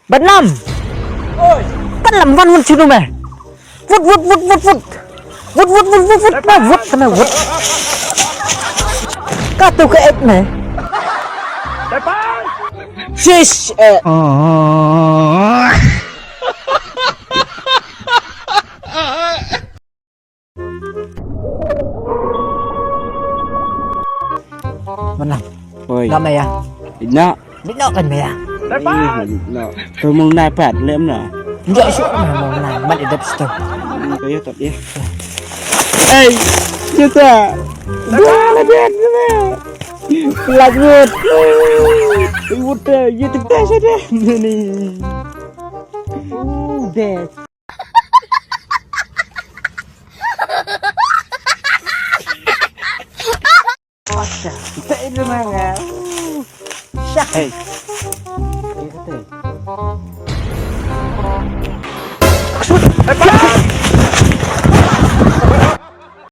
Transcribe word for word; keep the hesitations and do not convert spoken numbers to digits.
Ban lam. Oi. Kan lam wan wan sunu me. Wut wut wut wut wut. Wut wut wut wut wut. Me wut me wut. Ka tu ka ek me. Shish. Eh. Ban lam. Oi. Lam ya. Ina. Bit nok kan me ya. Ih, no. Tu mong nai pat lem na. Njo shu me mong nai. Mat idap sto. Hmm, kayo tap ya. Hey, kita. Dua lebih dua. Lanjut. Ribut deh, ya tegas deh. Ni. Uh, deh. Hey.